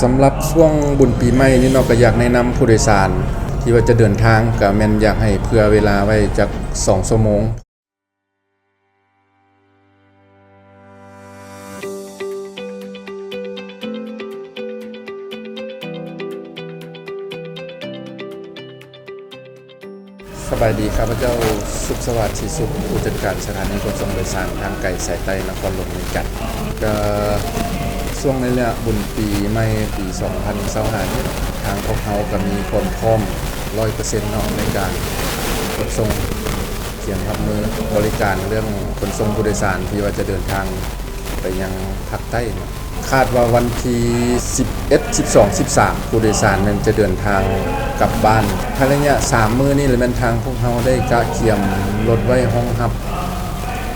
ສຳລັບຊ່ວງບຸນປີໃໝ່ນີ້ເນາະ ກໍຢາກແນະນຳຜູ້ໂດຍສານທີ່ວ່າຈະເດີນທາງ ກໍແມ່ນຢາກໃຫ້ເຜື່ອເວລາໄວ້ຈັກສອງຊົ່ວໂມງ. ສະບາຍດີ, ຂ້າພະເຈົ້າ ສຸກສະຫວັດ ສີສຸກ, ຜູ້ຈັດການສະຖານີຂົນສົ່ງໂດຍສານທາງໄກສາຍໃຕ້ ນະຄອນຫຼວງວຽງຈັນ. ກະຊ່ວງໃນໄລຍະບຸນປີໃໝ່ປີສອງພັນຊາວຫ້ານີ້ ທາງພວກເຮົາກະມີຄວາມພ້ອມຮ້ອຍເປີເຊັນເນາະ ໃນການຂົນສົ່ງ, ກຽມຮັບມືບໍລິການເລື່ອງຂົນສົ່ງຜູ້ໂດຍສານທີ່ວ່າຈະເດີນທາງໄປຍັງພາກໃຕ້ເນາະ. ຄາດວ່າວັນທີສິບເອັດ ສິບສອງ ສິບສາມ ຜູ້ໂດຍສານແມ່ນຈະເດີນທາງກັບບ້ານ. ພາຍໃນໄລຍະສາມມື້ນີ້ລະແມ່ນທາງພວກເຮົາໄດ້ກະກຽມລົດໄວ້ຮອງຮັບ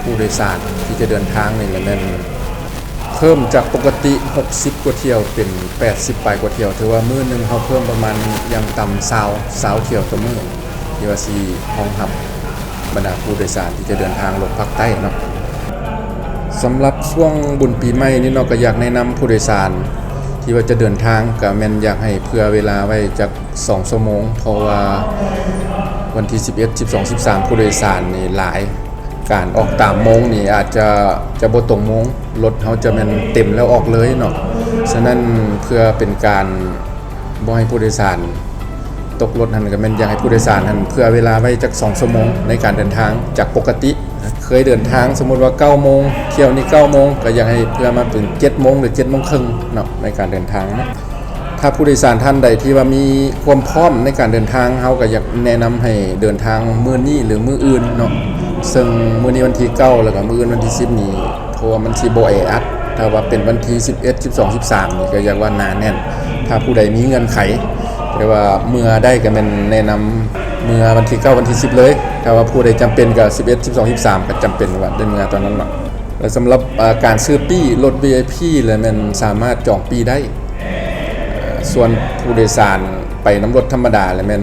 ຜູ້ໂດຍສານທີ່ຈະເດີນທາງນີ້ລະແມ່ນເພີ່ມຈາກປົກກະຕິຫົກສິບກວ່າຖ້ຽວເປັນແປດສິບປາຍກວ່າຖ້ຽວ. ຖືວ່າມື້ໜຶ່ງເຮົາເພີ່ມປະມານຢ່າງຕ່ຳຊາວ ຊາວຖ້ຽວຕໍ່ມື້ ທີ່ວ່າຊິຮອງຮັບບັນດາຜູ້ໂດຍສານທີ່ຈະເດີນທາງລົງພາກໃຕ້ເນາະ. ສຳລັບຊ່ວງບຸນປີໃໝ່ນີ້ເນາະ ກໍຢາກແນະນຳຜູ້ໂດຍສານທີ່ວ່າຈະເດີນທາງ ກໍແມ່ນຢາກໃຫ້ເຜື່ອເວລາໄວ້ຈັກສອງຊົ່ວໂມງ ເພາະວ່າວັນທີສິບເອັດ ສິບສອງ ສິບສາມ ຜູ້ໂດຍສານນີ້ຫຼາຍ, ການອອກຕາມໂມງນີ້ອາດຈະ ຈະບໍ່ຕົງໂມງ, ລົດເຮົາຈະແມ່ນເຕັມແລ້ວອອກເລີຍເນາະ. ສະນັ້ນເພື່ອເປັນການ ບໍ່ໃຫ້ຜູ້ໂດຍສານຕົກລົດຫັ້ນ ກໍແມ່ນຢາກໃຫ້ຜູ້ໂດຍສານຫັ້ນເຜື່ອເວລາໄວ້ຈັກສອງຊົ່ວໂມງໃນການເດີນທາງ. ຈາກປົກກະຕິເຄີຍເດີນທາງ ສົມມຸດວ່າເກົ້າໂມງ, ຖ້ຽວນີ້ເກົ້າໂມງ ກໍຢາກໃຫ້ເຜື່ອມາເປັນເຈັດໂມງ ຫຼື ເຈັດໂມງເຄິ່ງເນາະ ໃນການເດີນທາງເນາະ. ຖ້າຜູ້ໂດຍສານທ່ານໃດທີ່ວ່າມີຄວາມພ້ອມໃນການເດີນທາງ ເຮົາກໍຢາກແນະນຳໃຫ້ເດີນທາງມື້ນີ້ ຫຼື ມື້ອື່ນເນາະ. ເຊິ່ງມື້ນີ້ວັນທີເກົ້າ ແລ້ວກໍມື້ອື່ນວັນທີສິບນີ້ ເພາະວ່າມັນຊິບໍ່ແອອັດ. ຖ້າວ່າເປັນວັນທີສິບເອັດ ສິບສອງ ສິບສາມນີ້ ກໍຢາກວ່າໜາແໜ້ນ. ຖ້າຜູ້ໃດມີເງື່ອນໄຂ ແຕ່ວ່າເມືອໄດ້ ກໍແມ່ນແນະນຳເມືອວັນທີເກົ້າ ວັນທີສິບເລີຍ. ຖ້າວ່າຜູ້ໃດຈຳເປັນ ກໍສິບເອັດ ສິບສອງ ສິບສາມ ກໍຈຳເປັນວ່າໄດ້ເມືອຕອນນັ້ນເນາະ. ແລະ ສຳລັບ ເອີ ການຊື້ປີ້ລົດ ວີໄອພີ ລະແມ່ນສາມາດຈອງປີ້ໄດ້. ເອີ ສ່ວນຜູ້ໂດຍສານໄປນຳລົດທຳມະດາ ລະແມ່ນ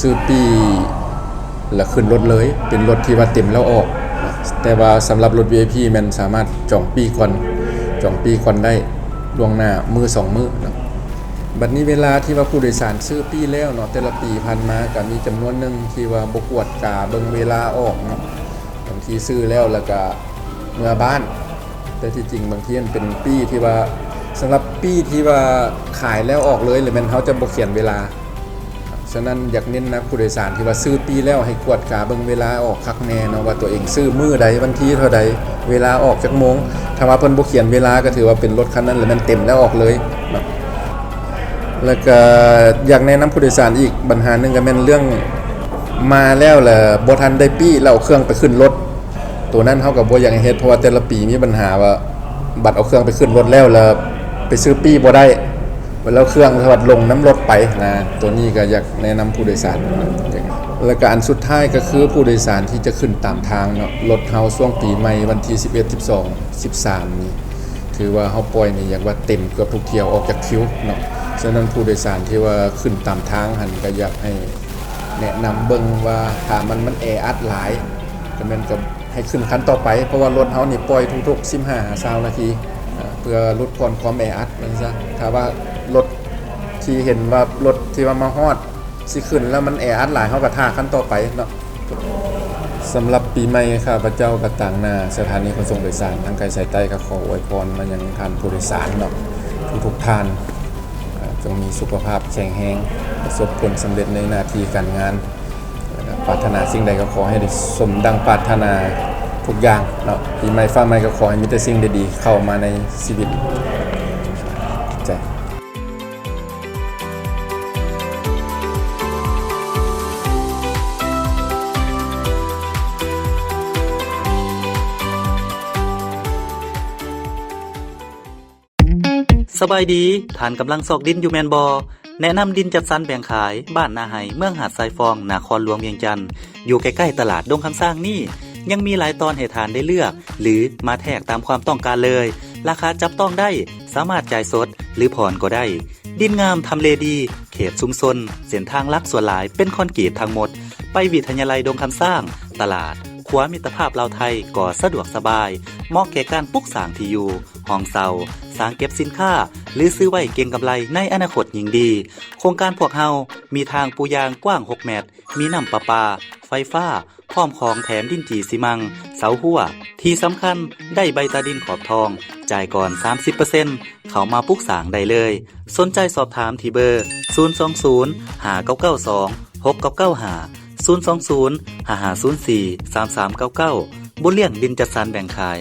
ຊື້ປີ້ ລະຂຶ້ນລົດເລີຍ ເປັນລົດທີ່ວ່າເຕັມແລ້ວອອກ. ແຕ່ວ່າສຳລັບລົດ ວີໄອພີ ແມ່ນສາມາດຈອງປີ້ກ່ອນ ຈອງປີ້ກ່ອນໄດ້ລ່ວງໜ້າມື້ສອງມື້ເນາະ. ບັດນີ້ເວລາທີ່ວ່າຜູ້ໂດຍສານຊື້ປີ້ແລ້ວເນາະ ແຕ່ລະປີຜ່ານມາກໍມີຈຳນວນໜຶ່ງທີ່ວ່າບໍ່ກວດກາເບິ່ງເວລາອອກເນາະ. ບາງທີຊື້ແລ້ວ ແລ້ວກະເມືອບ້ານ ແຕ່ທີ່ຈິງບາງທີມັນເປັນປີ້ທີ່ວ່າ ສຳລັບປີ້ທີ່ວ່າຂາຍແລ້ວອອກເລີຍ ລະແມ່ນເຮົາຈະບໍ່ຂຽນເວລາ. ສະນັ້ນຢາກເນັ້ນໜັກຜູ້ໂດຍສານທີ່ວ່າຊື້ປີ້ແລ້ວ ໃຫ້ກວດກາເບິ່ງເວລາອອກຄັກແນ່ເນາະ ວ່າຕົວເອງຊື້ມື້ໃດ ວັນທີເທົ່າໃດ ເວລາອອກຈັກໂມງ. ຖ້າວ່າເພິ່ນບໍ່ຂຽນເວລາ ກໍຖືວ່າເປັນລົດຄັນນັ້ນລະແມ່ນເຕັມແລ້ວອອກເລີຍເນາະ. ແລ້ວກະຢາກແນະນຳຜູ້ໂດຍສານອີກບັນຫາໜຶ່ງ ກໍແມ່ນເລື່ອງມາແລ້ວ ລະບໍ່ທັນໄດ້ປີ້ ລະເອົາເຄື່ອງໄປຂຶ້ນລົດ. ໂຕນັ້ນເຮົາກໍບໍ່ຢາກໃຫ້ເຮັດ ເພາະວ່າແຕ່ລະປີມີບັນຫາວ່າ ບັດເອົາເຄື່ອງໄປຂຶ້ນລົດແລ້ວ ລະໄປຊື້ປີ້ບໍ່ໄດ້ ແລ້ວເຄື່ອງລະບັດລົງນຳລົດໄປນະ. ໂຕນີ້ກໍຢາກແນະນຳຜູ້ໂດຍສານ. ແລ້ວກໍອັນສຸດທ້າຍກໍຄືຜູ້ໂດຍສານທີ່ຈະຂຶ້ນຕາມທາງເນາະ, ລົດເຮົາຊ່ວງປີໃໝ່ວັນທີສິບເອັດ ສິບສອງ ສິບສາມນີ້ ຖືວ່າເຮົາປ່ອຍນີ້ ຢາກວ່າເຕັມເກືອບທຸກຖ້ຽວ ອອກຈາກຄິວເນາະ. ສະນັ້ນຜູ້ໂດຍສານທີ່ວ່າຂຶ້ນຕາມທາງຫັ້ນ ກໍຢາກໃຫ້ແນະນຳເບິ່ງວ່າ ຖ້າມັນ ມັນແອອັດຫຼາຍ ກໍແມ່ນກໍໃຫ້ຂຶ້ນຄັນຕໍ່ໄປ ເພາະວ່າລົດເຮົານີ້ປ່ອຍທຸກໆສິບຫ້າຫາຊາວນາທີ ເພື່ອຫຼຸດຜ່ອນຄວາມແອອັດວ່າຊັ້ນຊະ. ຖ້າວ່າລົດທີ່ເຫັນວ່າ ລົດທີ່ວ່າມາຮອດ ຊິຂຶ້ນແລ້ວມັນແອອັດຫຼາຍ ເຮົາກໍຖ້າຄັນຕໍ່ໄປເນາະ. ສຳລັບປີໃໝ່ ຂ້າພະເຈົ້າກໍຕາງໜ້າສະຖານີຂົນສົ່ງໂດຍສານທາງໄກສາຍໃຕ້ ກໍຂໍອວຍພອນມາຍັງທ່ານຜູ້ໂດຍສານເນາະ ທຸກໆທ່ານ ເອີ່ ຈົ່ງມີສຸຂະພາບແຂງແຮງ, ປະສົບຜົນສຳເລັດໃນໜ້າທີ່ການງານ, ແລະ ປາດຖະໜາສິ່ງໃດກໍຂໍໃຫ້ໄດ້ສົມດັ່ງປາດຖະໜາທຸກຢ່າງເນາະ. ປີໃໝ່ຟ້າໃໝ່ກໍຂໍໃຫ້ມີແຕ່ສິ່ງດີໆເຂົ້າມາໃນຊີວິດ. ຂອບໃຈ. ສະບາຍດີ, ທ່ານກຳລັງຊອກດິນຢູ່ແມ່ນບໍ່? ແນະນຳດິນຈັດສັນແບ່ງຂາຍ ບ້ານນາໄຮ ເມືອງຫາດຊາຍຟອງ ນະຄອນຫຼວງວຽງຈັນ, ຢູ່ໃກ້ໆຕະຫຼາດດົງຄຳຊ້າງນີ້ ຍັງມີຫຼາຍຕອນໃຫ້ທ່ານໄດ້ເລືອກ ຫຼື ມາແທກຕາມຄວາມຕ້ອງການເລີຍ. ລາຄາຈັບຕ້ອງໄດ້, ສາມາດຈ່າຍສົດ ຫຼື ຜ່ອນກໍໄດ້. ດິນງາມ, ທຳເລດີ, ເຂດຊຸມຊົນ, ເສັ້ນທາງຫຼັກສ່ວນຫຼາຍເປັນຄອນກຣີດທັງໝົດ. ໄປວິທະຍາໄລດົງຄຳຊ້າງ, ຕະຫຼາດ, ໂຄ ຂົວມິດຕະພາບລາວ-ໄທກໍສະດວກສະບາຍ, ເໝາະແກ່ການປຸກສ້າງທີ່ຢູ່, ຫ້ອງເຊົ່າ, ສ້າງເກັບສິນຄ້າ ຫຼື ຊື້ໄວ້ເກັງກຳໄລໃນອະນາຄົດຍິ່ງດີ. ໂຄງການພວກເຮົາມີທາງປູຢາງກວ້າງຫົກແມັດ, ມີນ້ຳປະປາ, ໄຟຟ້າ, ພ້ອມຂອງແຖມດິນຈີ່ຊີມັງ, ເສົາຮົ້ວ. ທີ່ສຳຄັນ, ໄດ້ໃບຕາດິນຂອບທອງ, ຈ່າຍກ່ອນສາມສິບເປີເຊັນ, ເຂົ້າມາປຸກສ້າງໄດ້ເລີຍ. ສົນໃຈສອບຖາມທີ່ເບີ ສູນສອງສູນ ຫ້າເກົ້າເກົ້າສອງ ຫົກເກົ້າເກົ້າຫ້າ, ສູນສອງສູນ ຫ້າຫ້າສູນສີ່ ສາມສາມເກົ້າເກົ້າ. ບຸນລ້ຽງດິນຈັດສັນແບ່ງຂາຍ.